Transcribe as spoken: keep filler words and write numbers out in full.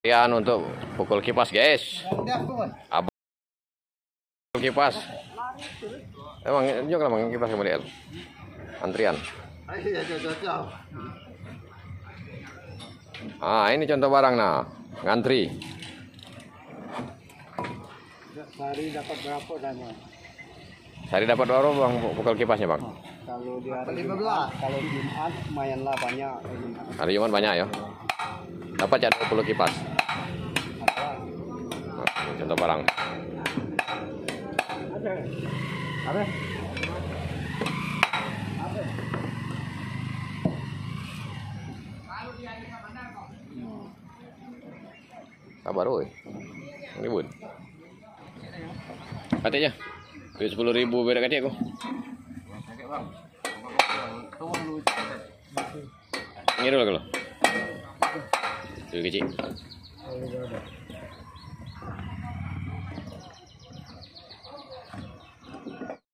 Antrian untuk pukul kipas, guys. Abang kipas. Emang juga emang kipas kemudian. Antrian. Ah, ini contoh barang nah. Ngantri. Sehari dapat berapa dana? Sehari dapat berapa, Bang, pukul kipasnya, Bang? Kalau di hari Jumat, kalau Jumat lumayan lah banyak. Hari Jumat banyak ya. Dapat cak dua puluh kipas. Nah, contoh barang. Apa? Sabar, oi. Ribut. Katik je. Duit sepuluh ribu beda katik aku. Ngiru lah kalau. Duit kecil.